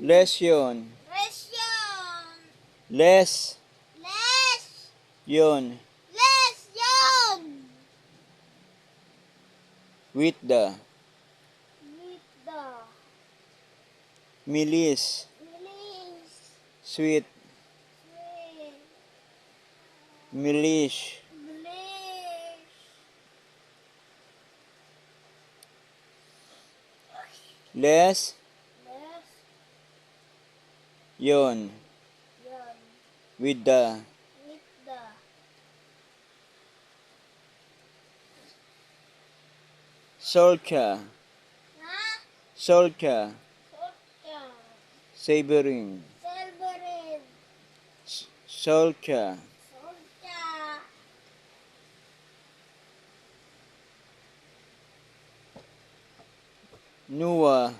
Lesion. Lesion. Les. Les. Yon. Lesion. With the. With the. Milis. Milis. Sweet. Sweet. Milish. Milis. Les. Les. Yon. Yon. With the. With the. Solcha. Ha? Solcha. Solcha. Savoring. Silverin. Solcha. Solcha. Nua.